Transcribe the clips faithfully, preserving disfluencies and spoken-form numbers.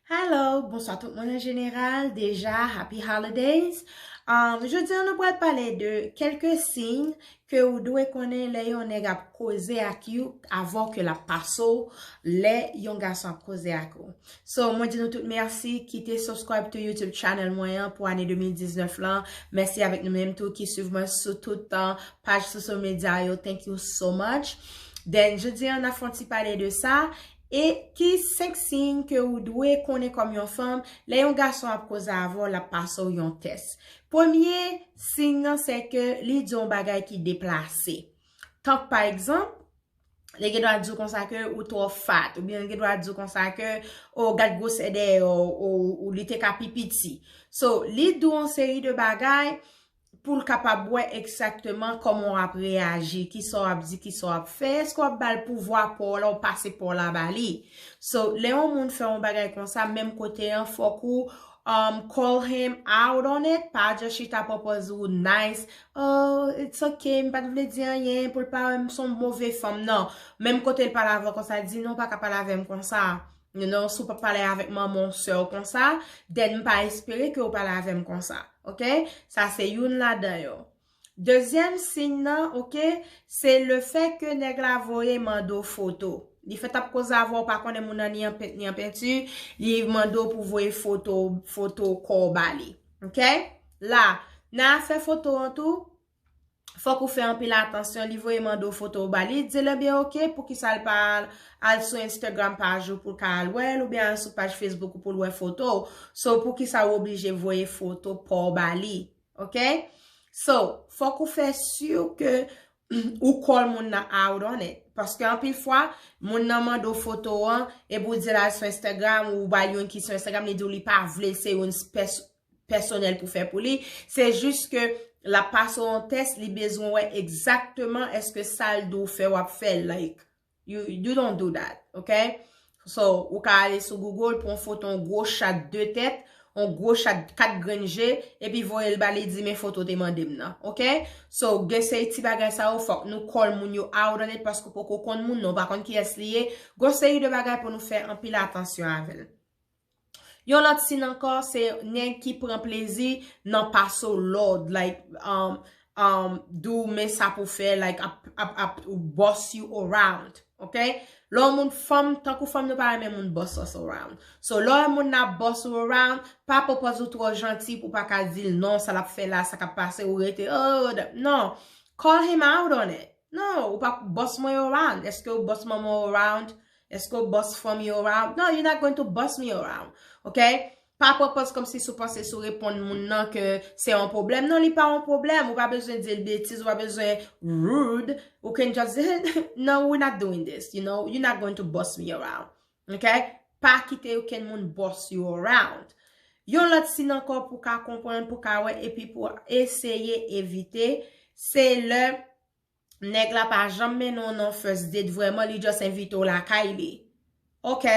Hello, bonswa tout moun an jeneral. Deja, happy holidays. Um, jodi an nou pral pale de kèlke siy ke ou dwe konnen lè yon nèg ap koze ak you avan ke l ap pase w, lè yon gason ap koze ak ou. So, mwen di nou tout mèsi, kite subscribe to YouTube channel mwen an pou ane de mil diznèf lan. Mèsi avèk nou menm tou ki swiv mwen sou tout, uh, paj social media yo. Thank you so much. Then, jodi an, n ap fè yon ti pale de sa. E ki senk siy ke ou dwe konnen kòm yon fanm, lè yon gason ap koze avè w, l ap pase w yon tès? Premye siy nan, se ke li di yon bagay ki deplase. Tank pa egzanp, li gen dwa di w konsa ke ou twò fat, oubyen li gen dwa di w konsa ke, o, gad gwosè dèyè w, o, ou li te ka pi piti. So, li di w yon seri de bagay pou l kapab wè egzakteman kòman w ap reyaji, kisa w ap di, kisa w ap fè, èske w ap ba l pouvwa pa w la, w pase pa w la ba li. So, lè yon moun fè yon bagay konsa, menm kote an, fòk ou, um, call him out on it, pa just chita pran pòz ou nice, oh, it's okay, m pa t vle di anyen, pou l pa wè m se yon move fanm, non. Menm kote l pale avè w konsa, di, non, w pa ka pale avè m konsa. You know, si w pa pale avèk manman w, sè w konsa, then m pa espere ke w pale avè m konsa. Ok? Sa se youn ladan yo. Dezyèm siy nan, ok, se le fè ke nèg la voye mande w foto. Li fèt ap koze avè w, pa konnen moun nan ni an pent, ni an penti, li mande w pou voye foto, foto kò w ba li. Ok? La, nan afè foto an tou, fòk ou fè anpil atansyon. Li voye mande w foto w ba li, di l, ebyen, ok, poukisa l pa al, al sou Instagram paj ou pou l ka al wè l, oubyen al sou paj Facebook ou pou l wè foto w? So, poukisa w oblije voye foto pa w ba li? Ok? So, fòk ou fè si ke ou call moun nan out on it. Paske anpil fwa, moun nan mande w foto an, epi w di l al sou Instagram, ou ba l youn ki sou Instagram, li di w li pa vle, se youn pès-, pèsonèl pou fè pou li. Se jis ke l ap pase yon tès, li bezwen wè egzakteman èske sa l di w fè, w ap fè l. Like, you, you don't do that, ok? So, ou ka ale sou Google, pran foto yon gwo chat de tèt, yon gwo chat kat grenn je, epi voye l ba li, di, men foto te mande m nan, ok? So, gen seri ti bagay sa yo, fòk nou call moun yo out on it, paske w poko konn moun nan, w pa konn kiyès li ye. Gon seri de bagay pou nou fè anpil atansyon avè l. Yon lòt siy ankò, se nèg ki pran plezi nan pase w lòd, like, um, um, di w men sa pou fè, like, ap, ap, ap boss you around, ok? Lè yon moun fanm, tankou fanm nou pa renmen moun boss us around. So, lè yon moun nan ap boss ou around, pa pran pòz ou twò janti pou pa ka di l non, sa l ap fè la, sa k ap pase, ou rete, oh, non. Call him out on it. Non, ou pa boss mwen around. Èske ou boss manman w around? Èske ou boss fanmi w around? No, you're not going to boss me around. Ok? Pa pran pòz kòmsi si w panse si w reponn moun nan ke se yon pwoblèm. Non, li pa yon pwoblèm. Ou pa bezwen di l betiz, ou pa bezwen rude. Ou can just say, no, we're not doing this, you know? You're not going to boss me around. Ok? Pa kite okenn moun boss you around. Yon lòt siy ankò pou ka konprann, pou ka wè, epi pou eseye evite, se lè nèg la pa janm mennen w nan first date vrèman, li just envite w lakay li. Ok,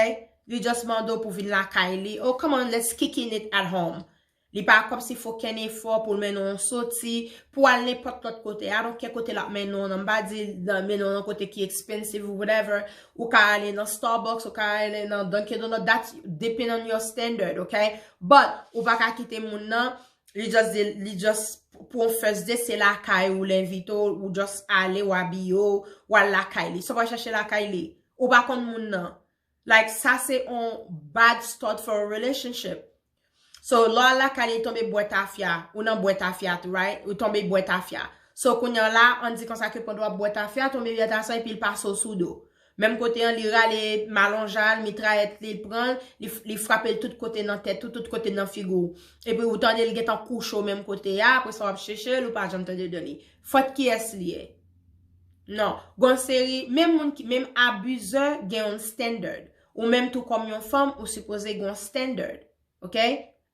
li just mande w pou vin lakay li. Oh, come on, let's kick in it at home. Li pa kòmsi fè okenn efò pou l mennen w soti, pou al nenpòt lòt kote. I don't care kote l ap mennen w nan, m pa di nan, mennen w nan kote ki expensive ou whatever. Ou ka ale nan Starbucks, ou ka ale nan Dunkin' Donuts, that's depend on your standard, ok? But, ou pa ka kite moun nan, li just di, li just, pou yon first date, se lakay ou l envite w, ou just ale, w abiye w, w al lakay li. Sa w pral chache lakay li? Ou pa konn moun nan. Like, sa se on bad start for a relationship. So, lè w al lakay li, tonbe bwè tafya, ou nan bwè tafya tou, right? Ou tonbe bwè tafya. So, kounye a la, ann di konsa ke pandan w ap bwè tafya, tonbe bwè tafya, epi l pase w sou do. Menm kote an, li rale malonj a l, mitrayèt li, li pran l, li, li frape l tout kote nan tèt ou, tout kote nan figi w. Epi ou tande l gentan kouche w menm kote a, apre sa w ap chèche l, ou pa janm tande de li. Fòt kiyès li ye? Non. Gon seri, menm moun ki, menm abizè gen yon standard. Ou menm tou kòm yon fanm, ou sipoze gen yon standard. Ok?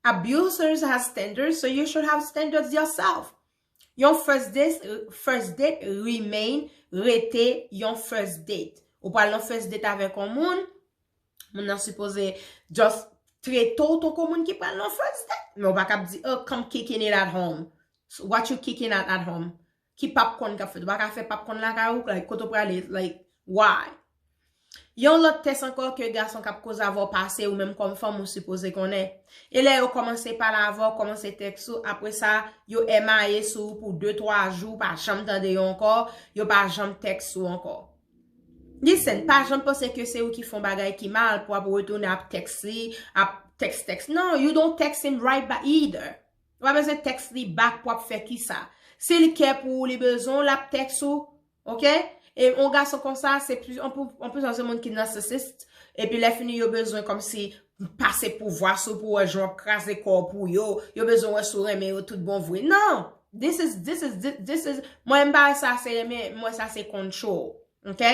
Abusers have standards, so you should have standards yourself. Yon first date, first date remain, rete yon first date. Ou pral nan first date avèk yon moun, moun nan sipoze just trete w tankou moun ki pral nan first date. Men ou pa kab di, oh, come kicking it at home. So, what you kicking at at home? Ki popcorn k ap fèt? Ou pa ka fè popcorn lakay ou, like, kote w prale, like, why? Yon lòt tès ankò ke gason k ap koze avè w pase, ou menm kòm fanm ou sipoze konnen. E lè yo kòmanse pale avè w, kòmanse tèks ou, apre sa, yo emaye sou ou pou de twa jou, ou pa janm tande yo ankò, yo pa janm tèks ou ankò. Listen, pa janm panse ke se ou ki fè yon bagay ki mal pou ap retounen ap tèks li, ap tèks tèks. Non, you don't text him right back either. Ou pa bezwen tèks li back pou ap fè kisa. Si li care pou ou, li bezwen w, l ap tèks ou. Ok? E yon gason konsa, se pli, anpil, anpil se moun ki narcissist. Epi lè fini, yo bezwen kòmsi pase pouvwa sou pou wè jan w ap kraze kò w pou yo. Yo bezwen wè si w renmen yo tout bon vre. Non! This is, this is, this is, mwen m pa wè sa se renmen, mwen sa se control. Ok?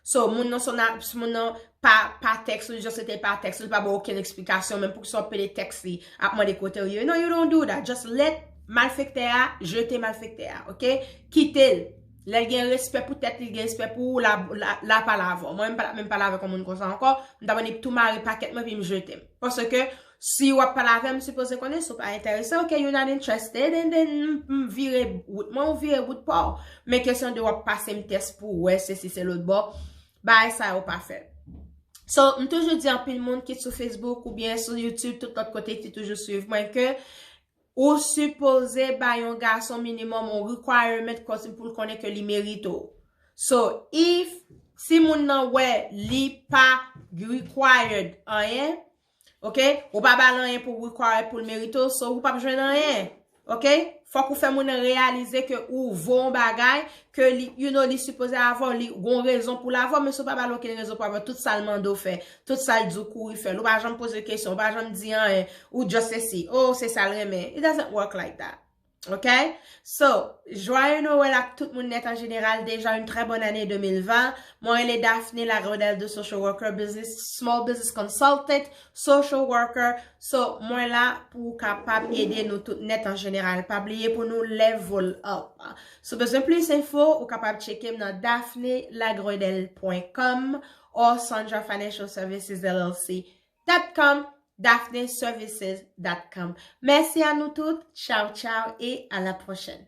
So, moun nan son, moun nan pa, pa tèks ou, just te pa tèks ou, li pa ba w okenn eksplikasyon, menm poukisa w pede tèks li, ap mande kote w ye. No, you don't do that. Just let malfektè a jete malfektè a, ok? Kite l. Lè l gen respè pou tèt li, l gen respè pou ou, la, la, la pale avè w. Mwen, m pa, m pa pale avèk yon moun konsa ankò, m ta mande tou mare pakèt mwen, epi m jete m. Paske, si w ap pale avè m, m sipoze konnen si w pa enterese, ok, you not interested, and then m, m vire wout mwen, ou vire wout pa w. Men kesyon de w ap pase m tès pou w wè se si se lòt bò, bagay sa yo pa fèt. So, m toujou di anpil moun, kit sou Facebook oubyen sou YouTube, tout lòt kote ki toujou swiv mwen, ke ou sipoze bay yon gason minimum yon requirement kòm si pou l konnen ke li merite w. So, if, si moun nan wè li pa required anyen, ok, ou pa ba l anyen pou required pou l merite w, so ou p ap jwenn anyen. Ok? Fòk ou fè moun nan reyalize ke ou vo yon bagay, ke li, you know, li sipoze avè w, li gon rezon pou l avè w, men si w pa ba l okenn rezon pou avè w, tout sa l mande w fè, tout sa l di w kouri fè l, ou pa janm poze kesyon, ou pa janm di anyen, ou just se si, oh, se sa l renmen. It doesn't work like that. Ok? So, joyeux Noël ak tout moun nèt an jeneral, déjà une très bonne année deux mille vingt. Mwen rele Daphné Lagrodel de social worker, business, small business consultant, social worker. So, mwen la pou kapab ede nou tout nèt an jeneral. Pa bliye pou nou level up. Si w bezwen plis enfo, ou kapab tcheke m nan daphne lagrodel point com or sandra financial services l l c dot com, daphne services dot com. Mèsi a nou tout. Tchaw, tchaw e a la pwochèn.